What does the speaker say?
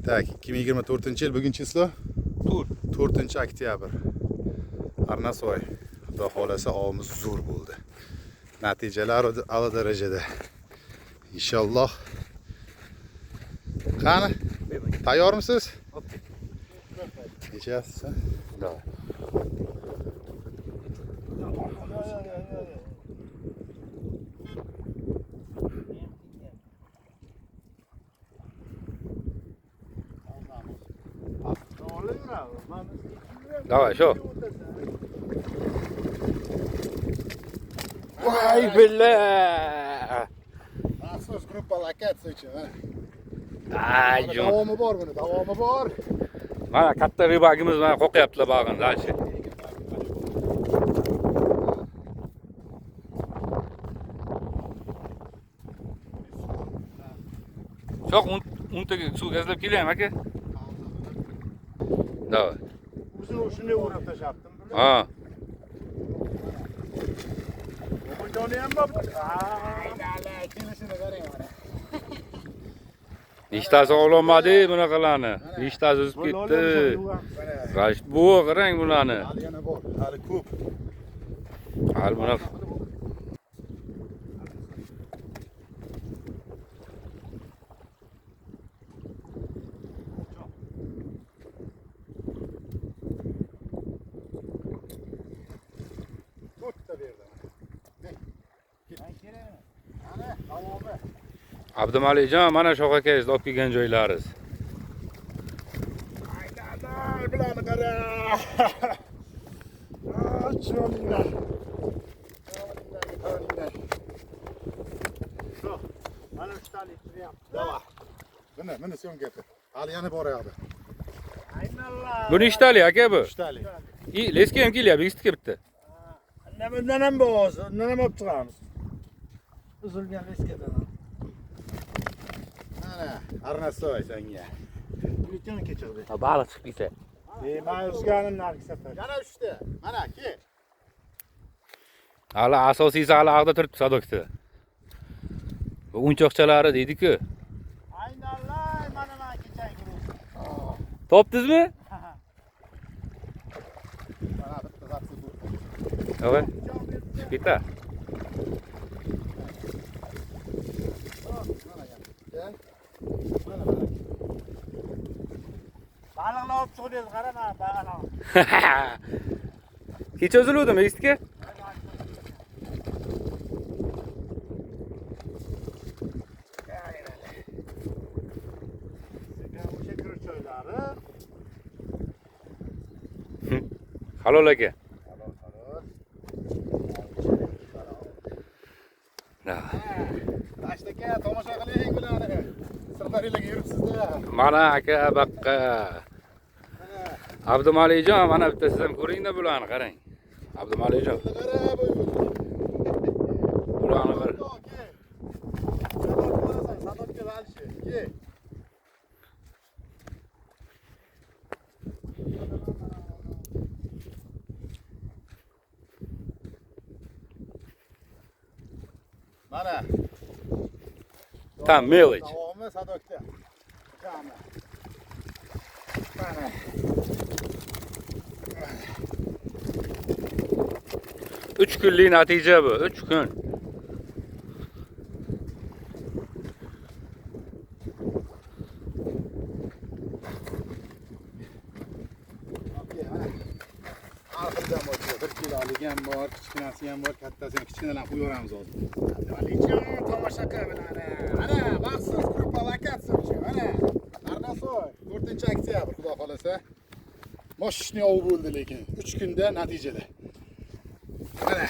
Так, 2024-yil bugun число 4 oktyabr. Arnasoy. Xudo xolasa ovimiz zo'r bo'ldi. Natijalar a'lo darajada. Inshaalloh. Qani? Tayyormisiz? Nechasiz? Давай. Давай, shu. Voy billa. Maxsus gruppa lokatsiya uchun mana. Ay, jon. Davomi bor buni, davomi bor. Mana katta ribagimiz mana qoqyaptilar bag'ini дальше. Shoh o'ntaga suv gazlab kelaymi aka? Давай. O'zini shunday o'rab tashlabdim. Ha. Joni ham bor. Kelishini qarang mana. Nechtasi ololmadi bunaqalarni. Nechtasi uzib ketdi. Rashid buva qarang bularni. Hali yana bor, hali ko'p. Hali bunaqa To'rtta berdi mana. Mana davomi. Abdumalikjon mana Shoh akangizni olib kelgan joylaringiz. Aynan bularni qara. Choninglar. Choninglar. Shu. Mana uchtalik turyapti. Давай. Buni, buni syomka qil. Hali yana bor yoqda. Aynallah. Bu nechtalik aka bu? Uchtalik. I leska ham kelyapti, ikkita bitta. Bundan ham bor hozir. Undan ham olib chiqamiz. Uzilgan leskadan ham. Mana Arnasoy senga. Nechani kechirdi? Baliq chiqib ketsa. Men uzganim narigi safar. Yana uchta. Mana ke. Hali asosiysi hali ag'da turibdi sadokda. Bu o'yinchoqchalari deydi-ku. Aynallah mana mana kechagi. Topdingizmi? Mana bitta zapsi bu. Yo'q. Chiqib ketdi. Mana yana bitta. Mana mana. Baliqlar olib chiqib berdi, qara mana baliq. Kecha uziluvdimi eshitga? O'sha ko'rchoylari. Halol aka. Halol, halol. Ha. Rashid aka, tomosha qiling bularni. Sirdaryoga yuribsiz-da. Mana aka baqqa. Mana. Abdumalikjon mana bitta siz ham ko'ringda bularni qarang. Abdumalikjon Qara bu. bularni qara. Sadok bo'lasan, sadokka дальше. Ke. Mana. Tam мелочь. Davomi sadokda. Jami. Mana. 3 kunlik natija bu, 3 kun. Okey, mana. Har xildan bor, 1 kilolik ham bor, kichkinasi ham bor, kattasi ham, kichkinalarni qo'yaveramiz hozir. Alijon tomosha qil bularni. Mana maxsus gruppa lokatsiya uchun, mana. Arnasoy, 4-oktyabr, xudo xolasa. Moshishni ov bo'ldi lekin 3 kunda natijada. Mana.